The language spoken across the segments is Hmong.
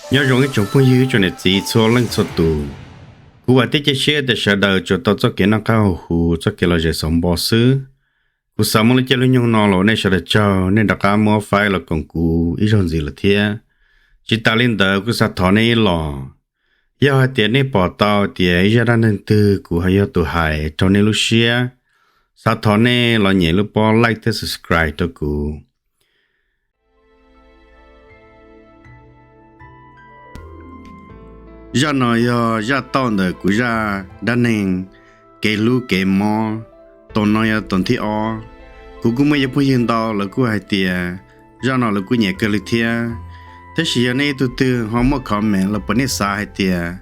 Nyob zoo ib tsoom phooj ywg, ib tsoom niam txiv txhua leej txhua tus. Kuv vam thiab cia siab tias sawv daws tsuas tau txoj kev noj qab haus huv, txoj kev lom zem xauv npo xwb. Kuv xav muab lub caij lub nyoog no los nej sawv daws tsaug, nej rov qab muab faib los koom kuv ib zaug ntxiv lawm thiab. Tsis tas li ntawd kuj xav thov nej ib los, yog hais tias nej pom tau tias ib zaj dab neeg twg kuv ho yog tus hais raug nej lub siab, xav thov nej los nyem lub pob like thiab subscribe rau kuv. Zaj no yog zaj tauj ntawm kuv zaj dab neeg kev hlub kev mob, tus no yog tus thib ob. Kuv kuj muaj ib phooj ywg ntau lawv kuj hais tias zaj no lawv kuj nyiam kawg li thiab. Tab sis yog nej ib tug twg ho muaj comment los puas nej xav hais tias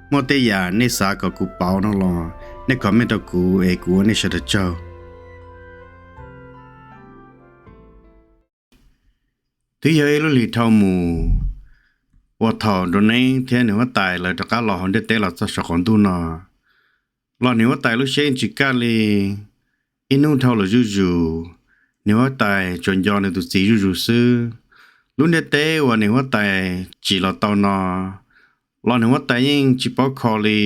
muaj tej yam nej xav kom kuv pauv no los nej comment rau kuv es kuv ua nej sawv daws tsaug. Twb yog ib lub hlis dhau mus uas thaum Nraug Neeb thiab nws huab tais lawv rov qab los hauv ntiaj teb los txog saum qaum ntuj no, los nws huab tais lub siab yeej tsis kaj li. Ib hnub dhau los zuj zus, nws huab tais tsuas nco nws tus txiv zuj zus xwb. Lub ntiaj teb uas nws huab tais tsim los tau no, los nws huab tais yeej tsis paub kho li.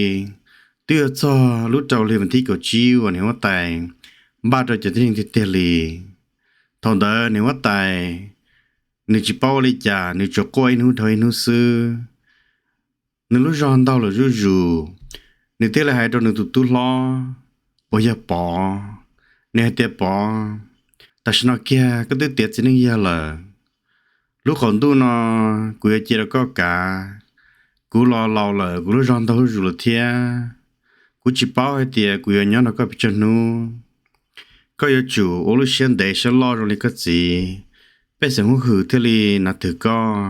Twb yuav txog lub rau hli vas thib kaum tsib uas nws huab tais npaj rau cov tib neeg tiag tiag li. Thaum ntawd nws huab tais, nws tsis paub ua li cas, nws tsuas quaj ib hnub dhau ib hnub xwb. Nws lub zog ntaug los zuj zus, nws thiaj li hais rau nws tus tub hlob uas yog Pov. Nws hais tias, Pov, tam sim no kiag koj twb tiav txiv neej yawg lawm, lub qaum ntuj no kuv yuav cia rau koj kav. Kuv los laus lawm, kuv lub zog ntaug zuj zus lawm thiab. Kuv tsis paub hais tias kuv yuav nyob nrog koj pes tsawg hnub. Koj yuav tsum ua lub siab ntev siab loj zoo li koj txiv, pej xeem hwj hwm thiaj li nav twg koj.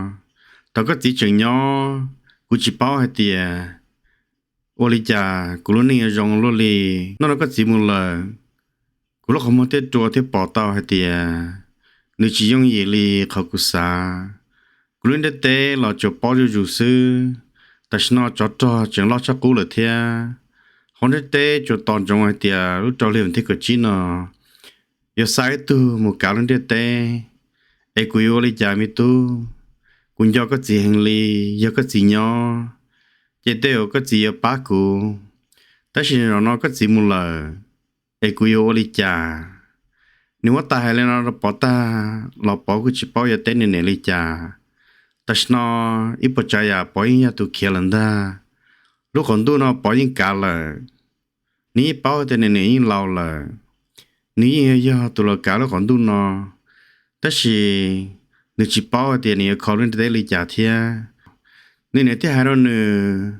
Thaum koj txiv tseem nyob, kuv tsis paub hais tias ua li cas kuv lub neej yuav zoo luaj li. Hnub no koj txiv mus lawm, kuv lub qhov muag thiaj rua thiab pom tau hais tias nws tsis yooj yim li qhov kuv xav. Kuv lub ntiaj teb los tsuas pob zuj zus xwb. Tam sim no tsov rog tseem loj tshaj qub lawm thiab. Hauv ntiaj teb tsuas tos ntsoov hais tias lub rau hli vas thib kaum tsib no yuav xa ib tug mus kav lub ntiaj teb. Es kuv yuav ua li cas me tub? Kuv nco koj txiv heev li, yog koj txiv nyob ces tej uas koj txiv yuav pab kuv, tab sis zaum no koj txiv mus lawm, es kuv yuav ua li cas? Nws huab tais hais li no rau Pov tag los Pov kuj tsis paub yuav teb nws niam li cas. Tam sim no ib puas tsav yam Pov yeej yog tus khiav lawm ntag. Lub qaum ntuj no Pov yeej kav lawm. Nws yeej paub tias nws niam yeej laus lawm, nws yeej yog tus los kav lub qaum ntuj no, tab sis nws tsis paub hais tias nws yuav kho lub ntiaj teb li cas thiab. Nws niam thiaj hais rau nws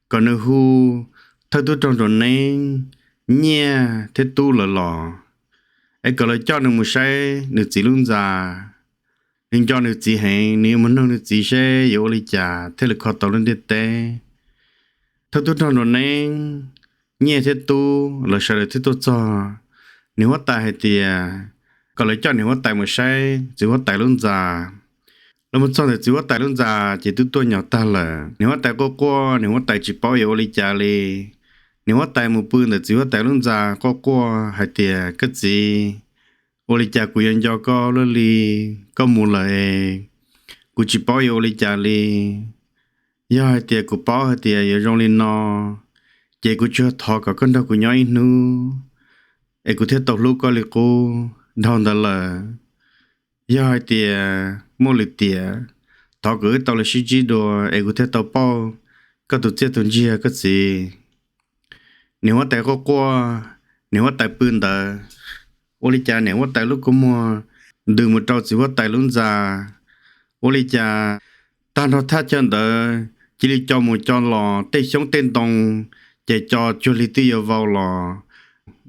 kom nws hu thawj tub rog Nraug Neeb, Nyiaj thiab Tub lawv los, es kom lawv coj nws mus saib nws txiv lub ntxa. Nws nco nws txiv heev, nws yuav mus noog nws txiv seb yuav ua li cas thiaj li kho tau lub ntiaj teb. Thawj tub rog Nraug Neeb, Nyiaj thiab Tub lawv sawv daws thiaj tuaj txog. Nws huab tais hais tias kom lawv coj nws huab tais mus saib txiv huab tais lub ntxa. Lawv mus txog ntawm txiv huab tais lub ntxa ces twb tuaj nyos tag lawm. Nws huab tais quaj quaj, nws huab tais tsis paub yuav ua li cas li. Nws huab tais mus pw ntawm txiv huab tais lub ntxa quaj quaj hais tias, Koj txiv, ua li cas kuv yuav nco koj luaj li? Koj mus lawm es kuv tsis paub yuav ua li cas li. Yog hais tias kuv paub hais tias yuav zoo li no, ces kuv tsuas thov kom koj nrog kuv nyob ib hnub, es kuv thiaj tau hlub koj li qub. Dhau ntawd lawm, yog hais tias muaj lwm tiam, thov kom wb tau los sib ntsib dua es kuv thiaj tau pauj koj tus txiaj tus ntsig, koj txiv. Niam huab tais quaj quaj, niam huab tais pw ntawd. Ua li cas niam huab tais lub kua muag ntws mus rau txiv huab tais lub ntxa. Ua li cas tag nrho thaj chaw ntawd cia li co mus co los, tej xyoob tej ntoo ces co cuag li twb yuav vau los,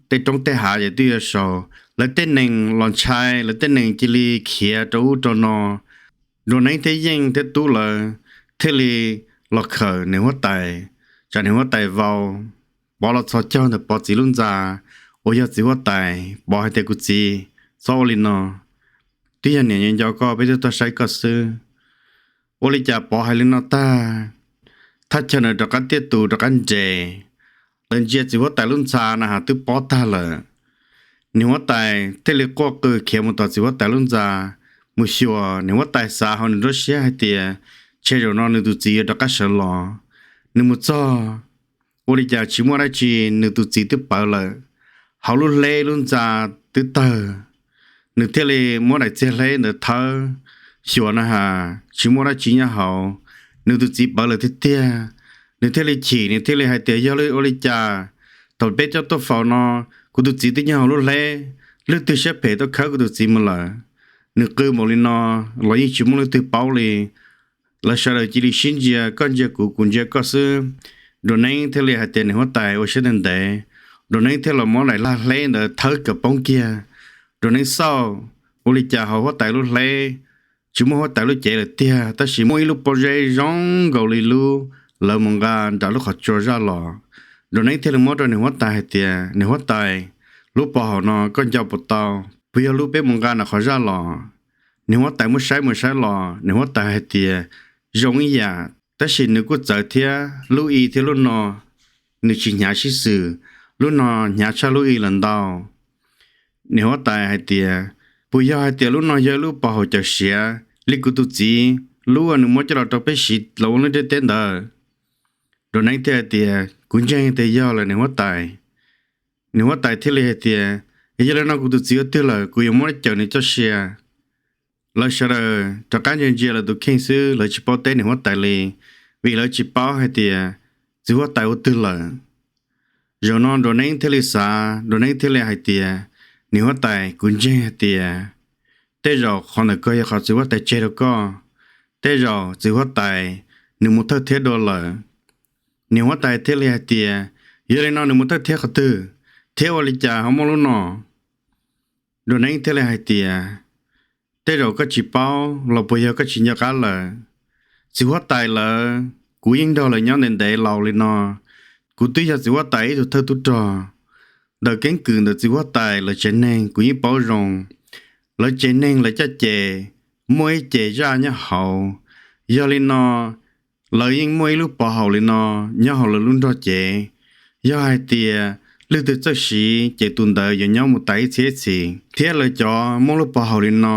tej roob tej hav ces twb yuav saud. Lawv tej nees los ntshai, lawv tej nees cia li khiav rau ub rau no. Nraug Neeb thiab Yeej thiab Tub lawv thiaj li los khawm niam huab tais, tsam niam huab tais vau. Pov los txhos caug ntawm Pov txiv lub ntxa, uas yog txiv huab tais. Pov hais tias, Kuv txiv, txhob ua li no, twb yog niam nco nco koj, peb twb tuaj saib koj xwb. Ua li cas Pov hais li no tag, thaj chaw ntawd rov qab tiaj tus rov qab nres. Lawv ntsia txiv huab tais lub ntxa na has twb pob tag lawm. Niam huab tais thiaj li quaj qw khiav mus tom txiv huab tais lub ntxa, mus xyuas. Niam huab tais xav hauv nws nruab siab hais tias, ntshe zaum no nws tus txiv yuav rov qab sawv los. Nws mus txog, ua li cas tsis muaj dab tsi, nws tus txiv twb pawv lawm, hauv lub hleb lub ntxa twb tawg. Nws thiaj li muab daim txiag hleb ntawd thawb, xyuas na has tsis muaj dab tsi nyob hauv, nws tus txiv pawv lawm tiag tiag. Nws thiaj li chim, nws thiaj li hais tias, Yog li ua li cas, thaum peb coj tuaj faus no, kuv tus txiv twb nyob hauv lub hleb, leej twg siab phem tuaj khawb kuv tus txiv mus lawm? Nws qw npaum li no los yeej tsis muaj leej twg paub li. Lawv sawv daws cia li sib ntsia, koj ntsia kuv, kuv ntsia koj xwb. Nruas Neeb thiaj li hais tias, Niam huab tais, ua siab ntev ntev. Nruas Neeb thiaj los muab daim lag hleb ntawd thawb kom poob kiag. Nruas Neeb xauj, ua li cas hauv huab tais lub hleb tsis muaj huab tais lub cev lawm tiag, tab sis muaj ib lub pob zeb zoo nkaus li lub lawv mus nqa nram lub qhov tsua zaj los. Nruas Neeb thiaj li muab rau niam huab tais hais tias, Niam huab tais, lub pov haum no koj nco puas tau? Puas yog lub peb mus nqa nram qhov zaj los? Niam huab tais muab saib mus saib los, niam huab tais hais tias, Zoo ib yam, tab sis nws kuj txawv thiab, lub i thiab lub no nws tsis hnyav sib xws, lub no hnyav tshaj lub i lawm ntau. Niam huab tais hais tias, Puas yog hais tias lub no yog ib lub pov haum cawm siav li kuv tus txiv lub uas nws muab coj los rau peb siv los ua lub ntiaj teb ntawd? Nruas Neeb thiaj hais tias, Kuv ntseeg tias yog lawm niam huab tais. Niam huab tais thiaj li hais tias, Yog li no kuv tus txiv ua twg lawm, kuv yuav muab cawm nws txoj sia. Lawv sawv daws rov qab ntsia ntsia lawv tus kheej xwb, lawv tsis paub teb niam huab tais li, vim lawv tsis paub hais tias txiv huab tais ua twg lawm. Zaum no Nruas Neeb thiaj li xav, Nruas Neeb thiaj li hais tias, Niam huab tais, kuv ntseeg hais tias tej zaum qhov ntawm koj yog qhov txiv huab tais tseg rau koj, tej zaum txiv huab tais nws mus thawj thiab dua lawm. Niam huab tais thiaj li hais tias, Yog li no nws mus thawj thiab qhov twg, thiab ua li cas ho muaj lub no? Nruas Neeb thiaj li hais tias, Tej zaum koj tsis paub los puas yog koj tsis nco qab lawm? Txiv huab tais lawv, kuv yeej nrog lawv nyob ntev ntev laus li no, kuv twb yog txiv huab tais ib tug thawj tub rog. Ntawm keeb kwm ntawm txiv huab tais lawv tsev neeg kuv yeej paub zoo. Lawv tsev neeg lawv caj ces muaj ib ce zaj nyob hauv. Yog li no lawv yeej muaj ib lub pov haum li no nyob hauv lawv lub nrog cev. Yog hais tias leej twg txawj siv ces tus ntawd yuav nyob mus tas ib txhiab ib txhis, thiab lawv cov muaj lub pov haum li no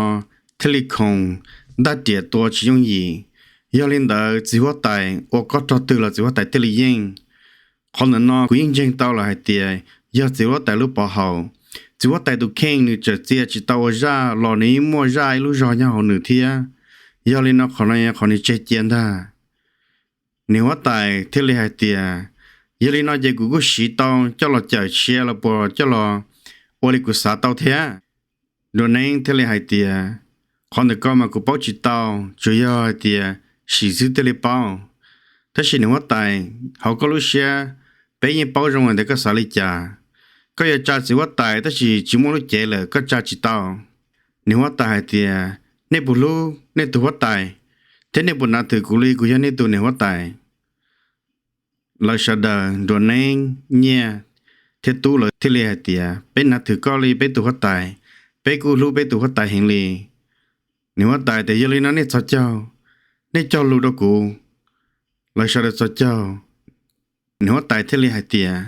thiaj li khoom ntaj riam tua tsis yooj yim. Yog li ntawd txiv huab tais ua kob rog twg los txiv huab tais thiaj li yeej. Qhov ntawm no kuv yeej ntseeg tau lawm hais tias yog txiv huab tais lub pov haum. Txiv huab tais tus kheej nws txawm txia tsis tau ua zaj los nws yeej muaj zaj ib lub zog nyob hauv nws thiab. Yog li no qhov no yog qhov nws tseg cia ntag. Niam huab tais thiaj li hais tias, Yog li no ces kuv kuj siv tau coj los cawm sia los puas coj los ua li kuv xav tau thiab? Nruas Neeb thiaj li hais tias, Qhov ntawm ko mas kuv paub tsis tau, tsuas yog hais tias sim xwb thiaj li paub. Tab sis niam huab tais, hauv koj lub siab, peb yeej paub zoo hais tias koj xav li cas. Koj yuav tsa txiv huab tais tab sis tsis muaj lub cev lawm koj tsa tsis tau. Niam huab tais hais tias, Nej puas hlub nej tus huab tais, thiab nej puas nav thwm kuv li kuv yog nej tus niam huab tais? Lawv sawv daws Nruas Neeb, Nyiaj thiab Tub lawv thiaj li hais tias, Peb nav thwm koj li peb tus huab tais, peb kuj hlub peb tus huab tais heev li. Niam huab tais tias, Yog li no nej txhos caug, nej cog lus rau kuv. Lawv sawv daws txhos caug. Niam huab tais thiaj li hais tias,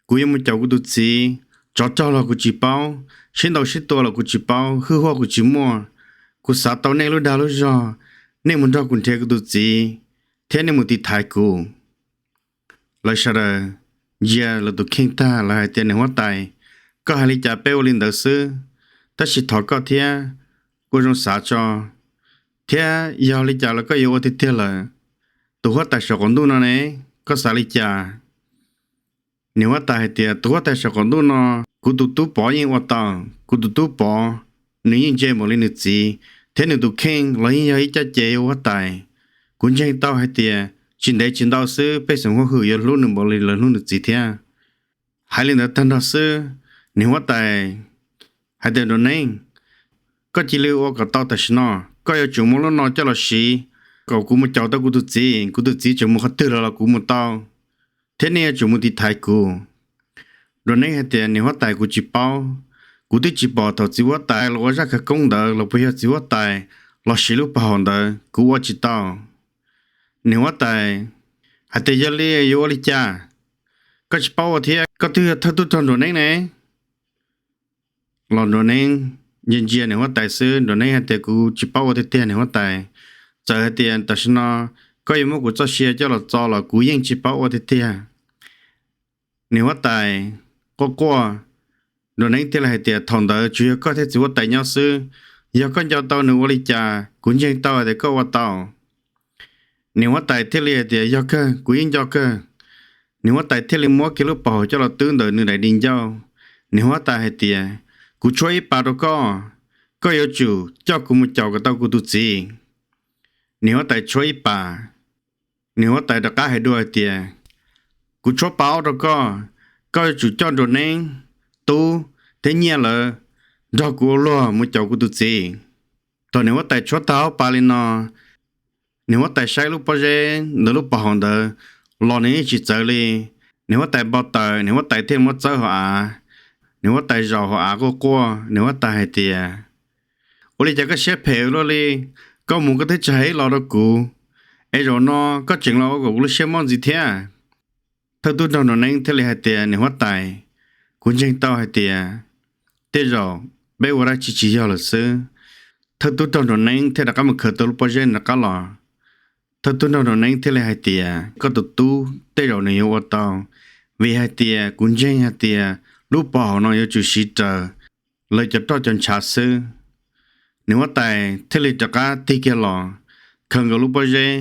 Kuv yuav mus caum kuv tus txiv, tsov rog los kuv tsis paub, sib ntaus sib tua los kuv tsis paub, hwj huaj kuv tsis muaj. Kuv xav tau nej lub dag lub zog, nej mus nrog kuv nrhiav kuv tus txiv, thiab nej mus tiv thaiv kuv. Lawv sawv daws ntsia lawv tus kheej tag lawv hais tias, Niam huab tais, koj hais li cas peb ua li ntawd xwb, tab sis thov koj thiab, ua zoo xav tso, thiab yog li cas los koj yuav ua tiag tiag lawm. Tus huab tais saum qaum ntuj no ne, koj xav li cas? Niam huab tais hais tias, Tus huab tais saum qaum ntuj no, kuv tus tub Pov yeej ua tau. Kuv tus tub Pov, nws yeej ntse npaum li nws txiv, thiab nws tus kheej los yeej yog ib caj ces ua huab tais. Kuv ntseeg tau hais tias tsis ntev tsis ntau xwb pej xeem huab hwm yuav hlub nws npaum li lawv hlub nws txiv thiab. Hais li ntawd tag nrho xwb, niam huab tais hais tias, Nruas Neeb, koj cia li ua kom tau tam sim no, koj yuav tsum muab lub no coj los siv kom kuv mus caum tau kuv tus txiv, kuv tus txiv tseem mus qhov twg los los kuv mus tau, thiab nej yuav tsum mus tiv thaiv kuv. Nruas Neeb hais tias, Niam huab tais, kuv tsis paub, kuv twb tsis pom thaum txiv huab tais los ua zaj khawv koob ntawd los puas yog txiv huab tais los siv lub pov haum ntawd, kuv ua tsis tau. Niam huab tais hais tias, Yog li yuav ua li cas? Koj tsis paub ua thiab, koj twb yog thawj tub rog Nruas Neeb ne. Los Nruas Neeb ntsia ntsia niam huab tais xwb, Nruas Neeb hais tias, Kuv tsis paub ua tiag tiag niam huab tais, Txawm hais tias tam sim no koj yuav muab kuv txoj sia coj los txo los kuv yeej tsis paub ua tiag tiag. Niam huab tais quaj quaj, Nraug Neeb thiaj li hais tias thaum ntawd tsuas yog koj thiab txiv huab tais nyob xwb, yog koj nco tau nws ua li cas kuv ntseeg tau hais tias koj ua tau. Niam huab tais thiaj li hais tias yog kawg, kuv yeej nco kawg. Niam huab tais thiaj li muab kiag lub pov haum coj los twb ntawm nws daim di ncauj. Niam huab tais hais tias kuv tshuab ib pas rau koj, koj yuav tsum coj kuv mus caum kom tau kuv tus txiv. Niam huab tais tshuab ib pas, niam huab tais rov qab hais dua hais tias kuv tshuab pas ob rau koj, koj yuav tsum coj Nraug Neeb, Tub thiab Nyiaj lawv nrog kuv ua luag mus caum kuv tus txiv. Thaum niam huab tais tshuab tag ob pas li no, niam huab tais saib lub pob zeb ntawd lub pov haum ntawd los nws yeej tsis txawv li. Niam huab tais npau taws, niam huab tais thiaj muab txawb hauv av. Niam huab tais zaum hauv av quaj quaj, niam huab tais hais tias ua li cas koj siab phem luaj li, koj mus koj twb tsis hais ib los rau kuv, es zaum no koj tseem los ua kom kuv lub siab mob ntxiv thiab. Thawj tub nraug Nraug Neeb thiaj li hais tias niam huab tais, kuv ntseeg tau hais tias tej zaum peb ua dab tsi tsis yog lawm xwb. Thawj tub nraug Nraug Neeb thiaj rov qab mus khaws tau lub pob zeb rov qab los. Thawj tub nraug Nraug Neeb thiaj li hais tias koj tus tub tej zaum nws yuav ua tau, vim hais tias kuv ntseeg hais tias lub pov haum no yuav tsum siv raws lawv cov roj cov ntshav xwb. Niam huab tais thiaj li rov qab tig kiag los, khaws nkaus lub pob zeb,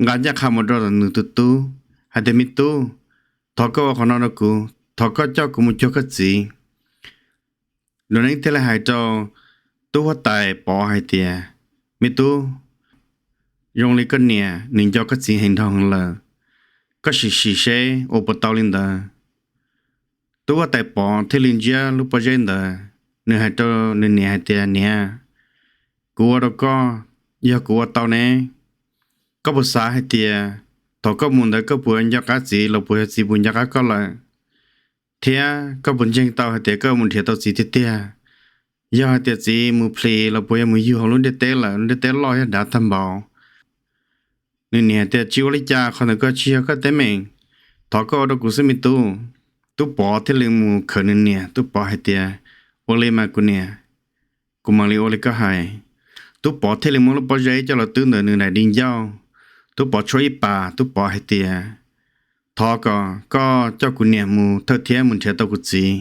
nqa ncaj qha mus rau nws tus tub hais tias me tub, thov koj ua qhov no rau kuv, thov koj coj kuv mus cuag koj txiv. Nraug Neeb thiaj li hais rau tub huab tais Pov hais tias me tub, zoo li koj niam nws nco koj txiv heev nrho lawm, koj sim sim seb ua puas tau li ntawd. Tub huab tais Pov thiaj li ntsiab lub pob zeb ntawd, nws hais rau nws niam hais tias niam, kuv ua rau koj, yog kuv ua tau ne, koj puas xav hais tias thaum koj mus ntawd koj puas nco qab txiv los puas yog txiv puas nco qab koj lawm? Thiab koj puas ntseeg tau hais tias koj mus nrhiav tau txiv tiag tiag? Yog hais tias txiv mus plhis los puas yog mus yug hauv lub ntiaj teb lawm, lub ntiaj teb loj thiab dav tag npaum? Nws niam hais tias tsis ua li cas, qhov ntawd koj tsis yog koj teeb meem, thov koj ua rau kuv xwb me tub. Tub Pov thiaj li mus khawm nws niam, tub Pov hais tias ua li mas kuv niam, kuv mam li ua li koj hais. Tub Pov thiaj li muab lub pob zeb coj los twb ntawm nws daim di ncauj. Tub Pov tshuab ib pas, tub Pov hais tias thov kom koj coj kuv niam mus thawj thiab mus nrhiav tau kuv txiv.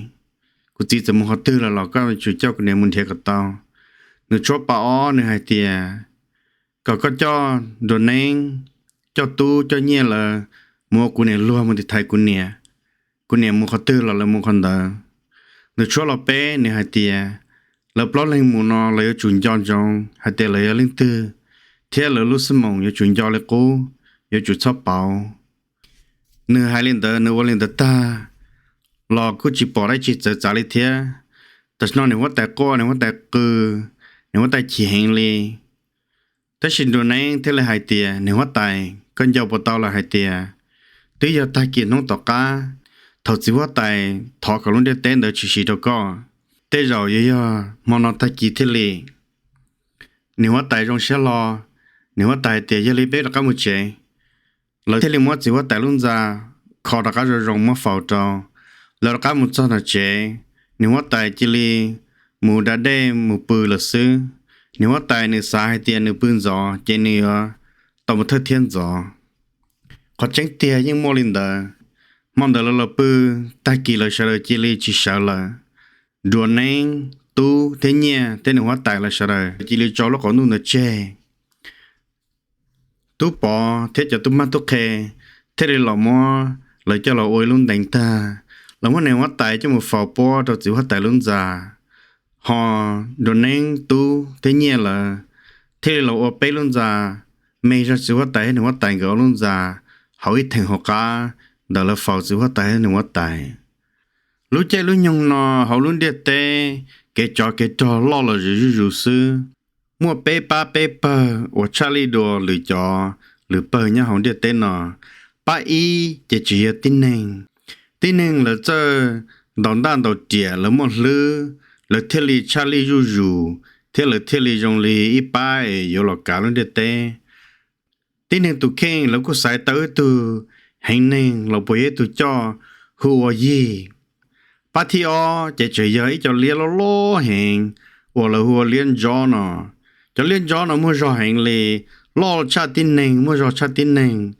Kuv txiv txawm mus qhov twg lawm los koj yuav tsum coj kuv niam mus nrhiav kom tau. Nws tshuab pas ob, nws hais tias kom koj coj Nraug Neeb, coj Tub coj Nyiaj lawv mus ua kuv niam luag mus tiv thaiv kuv niam. Kuv niam mus qhov twg los lawv mus qhov ntawd. Nws tshuab los peb, nws hais tias lawv plaub leeg mus no lawv yuav tsum nco ntsoov hais tias lawv yog leej twg, thiab lawv lub xab moos yuav tsum nco li qub, yuav tsum txhob pauv. Nws hais li ntawd, nws ua li ntawd tag los kuj tsis pom dab tsi txawv txav li thiab. Tam sim no niam huab tais quaj, niam huab tais qw, niam huab tais chim heev li. Tab sis Nraug Neeb thiaj li hais tias niam huab tais, koj nco puas tau lawm hais tias twb yog tag kis hnub tom qab, thaum txiv huab tais thov kom lub ntiaj teb ntawd tshwm sim rau koj, tej zaum yuav yog hmo no tag kis thiaj li. Niam huab tais zoo siab hlo, niam huab tais hais tias yog li peb rov qab mus tsev. Lawv thiaj li muab txiv huab tais lub ntxa kho rov qab zoo zoo muab faus rau. Lawv rov qab mus txog tom tsev, niam huab tais cia li mus da dej mus pw lawm xwb. Niam huab tais nws xav hais tias nws pw ntxov ces nws yuav tau mus thawj thiab ntxov. Qhov tseeb tiag yeej muaj li ntawd. Hmo ntawd lawv los pw, tag kis lawv sawv daws cia li tsis sawv lawm. Nraug Neeb, Tub thiab Nyiaj thiab niam huab tais lawv sawv daws cia li tso lub qab ntuj ntawd tseg. Tub Pov thiab cov tub mab tub qhe thiaj li los muab lawv coj los ua ib lub ntees tag. Lawv muab niam huab tais coj mus faus puab rau txiv huab tais lub ntxa. Ho Nraug Neeb, Tub thiab Nyiaj lawv thiaj li los ua peb lub ntxa me zog txiv huab tais thiab niam huab tais nkawd ob lub ntxa hauv ib theem hauv qab ntawm lawv faus txiv huab tais thiab niam huab tais. Lub caij lub nyoog no hauv lub ntiaj teb kev tsov kev rog loj los zuj zus xwb. Muaj peb pab peb pawg uas tshaj lij dua lwm cov lwm pawg nyob hauv ntiaj teb no. Pab ib ces tseem yog tib neeg. Tib neeg lawv txawj ntaus ntaj ntaus riam, lawv muaj hlwb, lawv thiaj li tshaj lij zuj zus thiab lawv thiaj li zoo li ib pab es yuav los kav lub ntiaj teb. Tib neeg tus kheej lawv kuj xaiv tau ib tug heev neeg los puas yog ib tug coj hu ua Yig. Pab thib ob ces tseem yog ib co liab loj loj heev uas lawv hu ua liab ntsob no. Cov liab ntsob no muaj zog heev li, loj tshaj tib neeg, muaj zog tshaj tib neeg.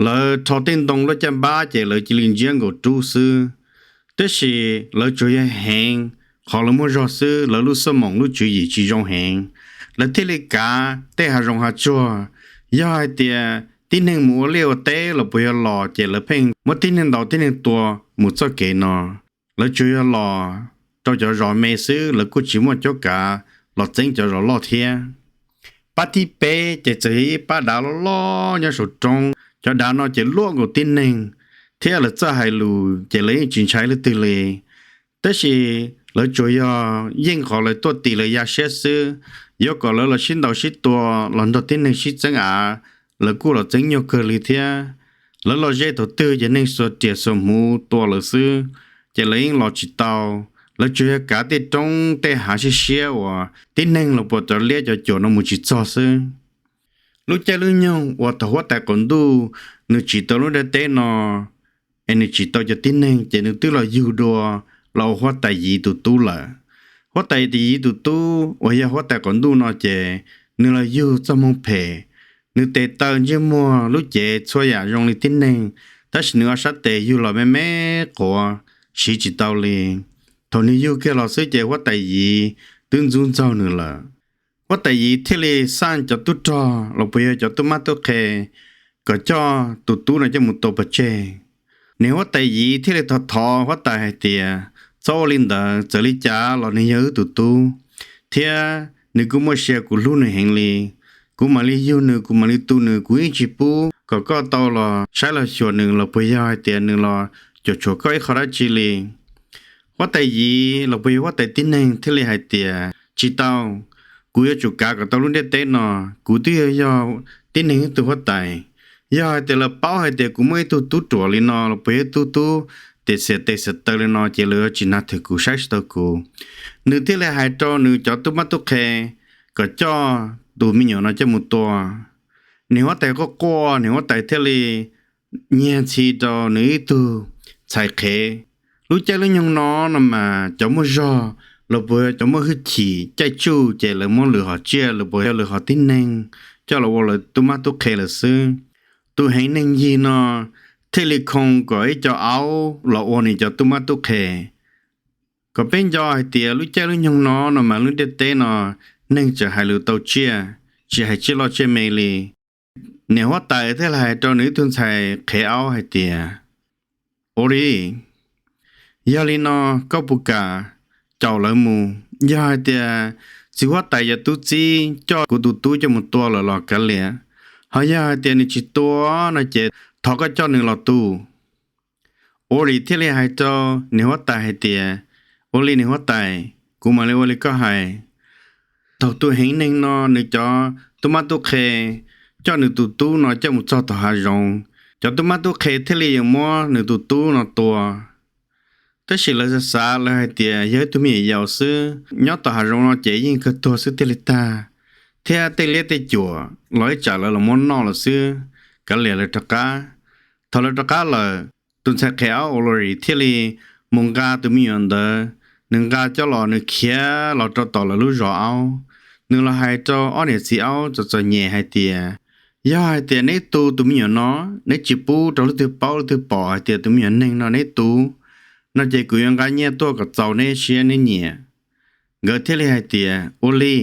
Lawv rho tej ntoo luaj caj npab ces lawv cia li ntsiab nkaus rub xwb. Tab sis lawv tsuas yog heev qhov lawv muaj zog xwb, lawv lub xuaj moom lub tswv yim tsis zoo heev, lawv thiaj li kav tej hav zoov hav tsuag. Yog hais tias tib neeg mus ua liaj ua teb los puas yog los ces lawv pheej muab tib neeg ntaus tib neeg tua mus txoj kev no. Lawv tsuas yog los rau cov zos me xwb, lawv kuj tsis muaj cuab kav los txeeb cov zos loj thiab. Pab thib peb ces txawm yog ib pab dav loj loj nyob saum roob, cov dav no ces luaj nkaus tib neeg, thiab lawv txawj hais lus ces lawv yeej tsis ntshai leej twg li. Tab sis lawv tsuas yog yeej qhov lawv tuaj tis lawv ya siab xwb. Yuav kom lawv los sib ntaus sib tua los nrog tib neeg sib txeeb av, lawv kuj los txeeb nyuaj kawg li thiab. Lawv los ze thaum twg ces neeg xuas riam xuas hmuv tua lawv xwb, ces lawv yeej los tsis tau. Lawv tsuas yog kav tej roob tej hav siab siab uas tib neeg los puas cov liab cov cuam no mus tsis txog xwb. Lub caij lub nyoog uas thaum huab tais qaum ntuj nws tsim tau lub ntiaj teb no es nws tsim tau cov tib neeg ces nws twb los yug dua los ua huab tais Yiv tus tub lawm. Huab tais Yiv tus tub uas yog huab tais qaum ntuj no ces nws los yug txoj hmoo phem. Nws tes taw ntsej muag lub cev txhua yam zoo li tib neeg, tab sis nws ob sab tes yug los me me quav, siv tsis tau li. Thaum nws yug kiag los xwb ces huab tais Yiv twb ntxub ntxaug nws lawm. Huab tais Yiv thiaj li xaj cov tub rog los puas yog cov tub mab tub qhe kom coj tus tub no coj mus tua pov tseg. Niam huab tais Yiv thiaj li thov thov huab tais hais tias txhob ua li ntawd, txawm li cas los nws yog wb tus tub, thiab nws kuj muaj sia, kuv hlub nws heev li. Kuv mam li yug nws, kuv mam li tu nws, kuv yeej tsis pub kom koj tau los saib los xyuas nws los puas yog hais tias nws los cuam tshuam koj ib qho dab tsi li. Huab tais Yiv los puas yog huab tais tib neeg thiaj li hais tias tsis tau, kuv yuav tsum kav kom tau lub ntiaj teb no. Kuv twb yog, yog tib neeg ib tug huab tais. Yog hais tias lawv paub hais tias kuv muaj ib tug tub ruam li no los puas yog ib tug tub tes xiam tes xiam taw li no ces lawv yuav tsis hnav thwm kuv, saib tsis taus kuv. Nws thiaj li hais rau nws cov tub mab tub qhe kom coj tus me nyuam no coj mus tua. Niam huab tais quaj quaj, niam huab tais thiaj li nyiag ntxhi rau nws ib tug ntxhais qhev. Lub caij lub nyoog no no mas cov muaj zog los puas yog cov muaj hwj chim caij tsuj ces lawv muab lwm hom tsiaj los puas yog lwm hom tib neeg coj los ua lawv tub mab tub qhe lawm xwb. Tus heev neeg yig no thiaj li khoo kom ib co aub los ua nws cov tub mab tub qhe. Kom peb nco hais tias lub caij lub nyoog no no mas lub ntiaj teb no neeg tseem hais lus tau tsiaj, tsis hais tsiaj loj tsiaj me li. Niam huab tais thiaj li hais rau nws ib tug ntxhais qhev aub hais tias, ua li, yog li no koj puas kam caum lawv mus? Yog hais tias txiv huab tais yog tub txib coj kuv tus tub coj mus tua lawm los kav liam, ho yog hais tias nws tsis tua no ces thov koj coj nws los tu. Ua li thiaj li hais rau niam huab tais hais tias, ua li niam huab tais, kuv mam li ua li koj hais. Thaum tus heev neeg no nws cov tub mab tub qhe coj nws tus tub no coj mus txog tom hav zoov, cov tub mab tub qhe thiaj li yuav muab nws tus tub no tua. Tab sis lawv xav xav lawv hais tias yog ib tug me nyuam yaus xwb, nyob tom hav zoov no ces yeej kawg tuag xwb thiaj li tag, thiab tej liab tej cuam los ib tsam lawv los muab noj lawm xwb, kav liam lawv rov qab. Thaum lawv rov qab lawm, tus ntxhais qhev aub Ulrich thiaj li mus nqa tus me nyuam ntawd, nws nqa coj los nws khiav los rau tom lawv lub zos aub. Nws los hais rau ob niam txiv aub txom txom nyem hais tias, yog hais tias neb tu tus me nyuam no, neb tsis pub rau leej twg paub leej twg pom hais tias tus me nyuam neeg no neb tu no ces kuv yuav nqa nyiaj tuaj kom txaus neb siab neb nyiam. Nkawd thiaj li hais tias, ua li,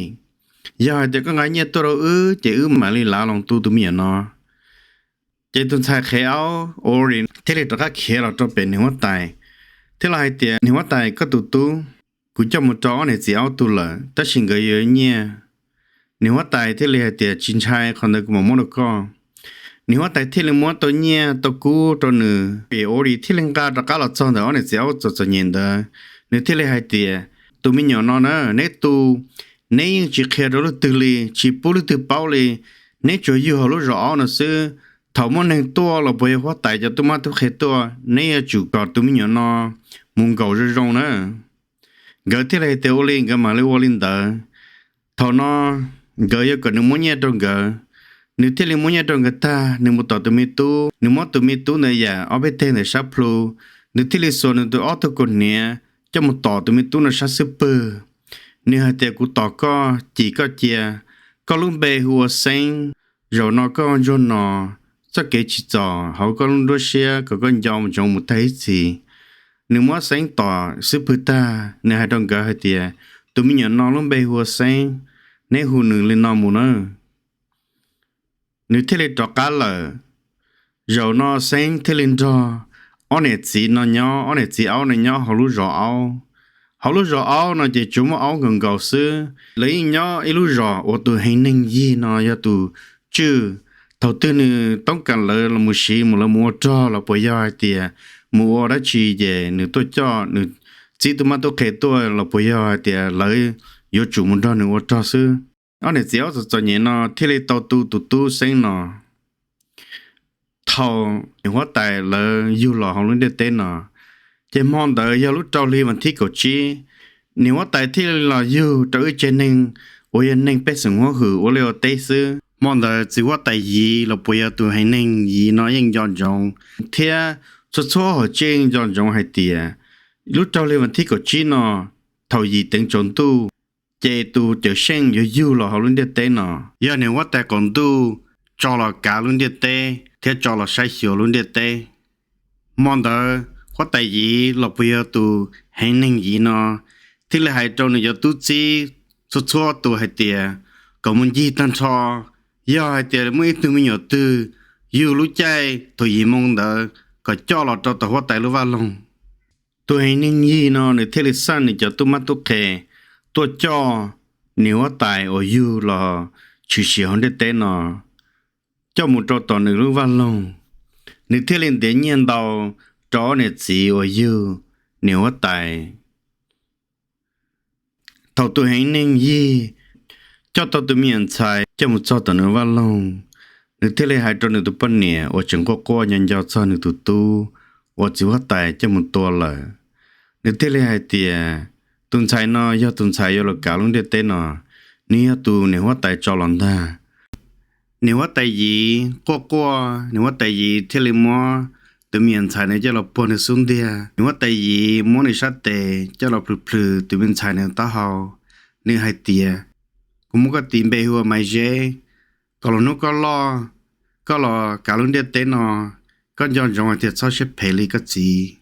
yog hais tias koj nqa nyiaj tuaj rau wb ces wb mam li lav los tu tus me nyuam no. Ces tus ntxhais qhev aub Ulrich thiaj li rov qab khiav los rau pem niam huab tais, thiab los hais tias, niam huab tais, koj tus tub kuv coj mus rau ob niam txiv aub tu lawm, tab sis nkawd yuav nyiaj. Niam huab tais thiaj li hais tias, tsis ntshai, qhov ntawd kuv mam muab rau koj. Niam huab tais thiaj li muab tau nyiaj tau kub rau nws. Ulrich thiaj li nqa rov qab los txog ntawm ob niam txiv aub txom txom nyem ntawd, nws thiaj li hais tias, tus me nyuam no na, neb tu, neb yeej tsis qhia rau leej twg li, tsis pub leej twg paub li, neb tsuas yug hauv lub zos aub no xwb. Thaum muaj neeg tuaj los puas yog huab tais cov tub mab tub qhe tuaj, neb yuav tsum kom tus me nyuam no mus nkaum zoo zoo na. Nkawd thiaj li hais tias ua li, nkawd mam li ua li ntawd. Thaum no nkawd yuav kom nws muab nyiaj rau nkawd, nws thiaj li muab nyiaj rau nkawd tag, nws mus tom tus me tub, nws muab tus me tub ntawd yam ob peb teg ntawm sab plhu, nws thiaj li xuas nws tus ob tug kaus hniav coj mus tom tus me tub no sab xub pwg. Nws hais tias, kuv tom koj, cim koj cia, koj lub npe hu ua Xeeb, Zaum no koj ntsuag no, txoj kev tsim txom hauv koj lub nruab siab kom koj nco mus ntsoov mus tag ib txhis. Nws muab Xeeb tom xub pwg tag, nws hais rau nkawd hais tias, Tus me nyuam no lub npe hu ua Xeeb, neb hu nws li no mus nawb. Nws thiaj li rov qab lawm. Zaum no Xeeb thiaj li nrog ob niam txiv no nyob, ob niam txiv aub no nyob hauv lub zos aub. Hauv lub zos aub no ces tsuas muaj aub nkaus nkaus xwb. Lawv yeej nyob ib lub zos uas tus Heev Neeg Yig no yog tus tswj. Thaum twg nws toob kas lawv los mus siv mus, lawv mus ua rog los puas yog hais tias mus ua dab tsi ces nws tuaj coj, nws txib tub mab tub qhe tuaj los puas yog hais tias lawv yuav tsum mus nrog nws ua rog xwb. Ob niam txiv aub txom txom nyem no thiaj li tau tu tus tub Xeeb no. Thaum niam huab tais lawv yug los hauv lub ntiaj teb no, ces hmo ntawd yog lub rau hli vas thib kaum tsib, niam huab tais thiaj li los yug rau ib tsev neeg uas yog neeg pej xeem huab hwm ua liaj ua teb xwb. Hmo ntawd txiv huab tais Yiv los puas yog tus Heev Neeg Yig no yeej nco ntsoov, thiab txhua txhua hauv tsev nco ntsoov hais tias lub rau hli vas thib kaum tsib no, thaum yim teev tsaus ntuj, ces tus Cawm Seej yuav yug los hauv lub ntiaj teb no, yog niam huab tais qaum ntuj tso los kav lub ntiaj teb thiab tso los saib xyuas lub ntiaj teb. Hmo ntawd huab tais Yiv los puas yog tus Heev Neeg Yig no thiaj li hais rau nws cov tub txib txhua txhua tus hais tias kom mus ncig tag nrho, yog hais tias muaj ib tug me nyuam twg yug lub caij thaum yim moo ntawd kom coj los rau tom huab tais lub vaj loog. Tus Heev Neeg Yig no nws thiaj li xaj nws cov tub mab tub qhe tuaj coj niam huab tais uas yug los tshwm sim hauv ntiaj teb no, coj mus rau tom nws lub vaj loog. Nws thiaj li ntiav nyiaj ntau rau ob niam txiv uas yug niam huab tais. Thaum tus Heev Neeg Yig coj tau tus me nyuam ntxhais coj mus txog tom nws vaj loog, nws thiaj li hais rau nws tus poj niam uas tseem quaj quaj nyob nco txog nws tus tub uas txiv huab tais coj mus tua lawm. Nws thiaj li hais tias tus ntxhais no yog tus ntxhais yuav los kav lub ntiaj teb no, nws yog tus niam huab tais tso los ntag. Niam huab tais Yiv quaj quaj, niam huab tais Yiv thiaj li muab tus me nyuam ntxhais no coj los puag nws xub ntiag. Niam huab tais Yiv muab nws sab tes coj los plhws plhws tus me ntxhais no taub hau. Nws hais tias, Kuv muab koj tis npe hu ua Maiv Zeb, kom lwm hnub koj loj, koj los kav lub ntiaj teb no, koj nco ntsoov hais tias txhob siab phem li koj txiv.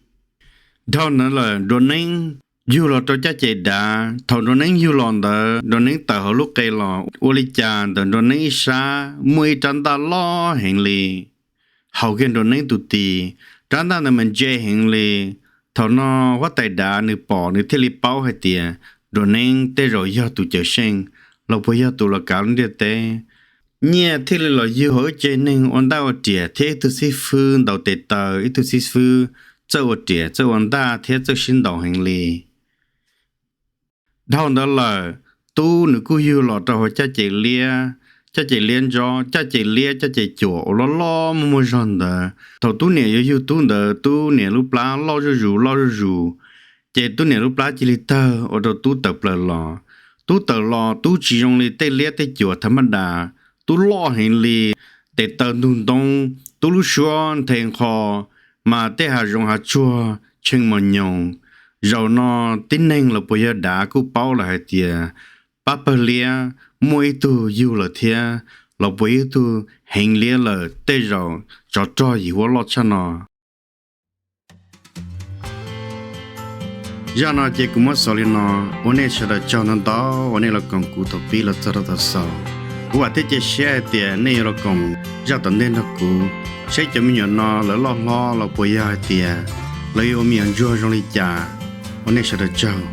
Dhau ntawd lawm Nruas Neeb yug los rau Caj Ces Dav. Thaum Nruas Neeb yug los ntawd Nruas Neeb tawm hauv lub qe los, ua li cas ntawm Nruas Neeb ib sab muaj ib rab ntaj loj heev li, haum kiag Nruas Neeb tus tis. Rab ntaj ntawd mas ntse heev li. Thaum no huab tais Dav nws pom nws thiaj li paub hais tias Nruas Neeb tej zaum yog tus Cawm Seej los puas yog tus los kav lub ntiaj teb. Nyiaj thiaj li los yug hauv ib tsev neeg ua ntaj ua riam thiab ib tug xib fwb ntaus tes taw, ib tug xib fwb txawj ua riam txawj ua ntaj thiab txawj sib ntaus heev li. Dhau ntawd lawm, tub nws kuj yug los rau hauv Caj Ces Liab, Caj Ces Liab Ntsob, Caj Ces Liab, Caj Ces Cuam uas loj loj muaj muaj zog ntawd. Thaum tub niam yuav yug tub ntawd, tub niam lub plab loj zuj zus loj zuj zus, ces tub niam lub plab cia li tawg ua rau tub tawm plaws los. Tub tawm los tub tsis zoo li tej liab tej cuam thav maj das, tub loj heev li, tes taw ntug ntoo, tub lub suab nthe nqho, mas tej hav zoov hav tsuag tshee mos nyoos. Zaum no tib neeg los puas yog dav kuj paub lawm hais tias pab pawg liab muaj ib tug yug lawm thiab, los puas ib tug heev liab lawm, tej zaum tsov rog yim huab loj tshaj no. Zaj no ces kuv muab xaus li no, ua nej sawv daws tsaug ntau ntau uas nej los koom kuv thaum pib los txog rau thaum xaus. Kuv vam thiab cia siab hais tias nej yuav los koom zaj tom ntej nrog kuv, saib cov me nyuam no lawv loj hlob los puas yog hais tias lawv yuav ua me nyuam ntsuag zoo li cas. Ua nej sawv daws tsaug.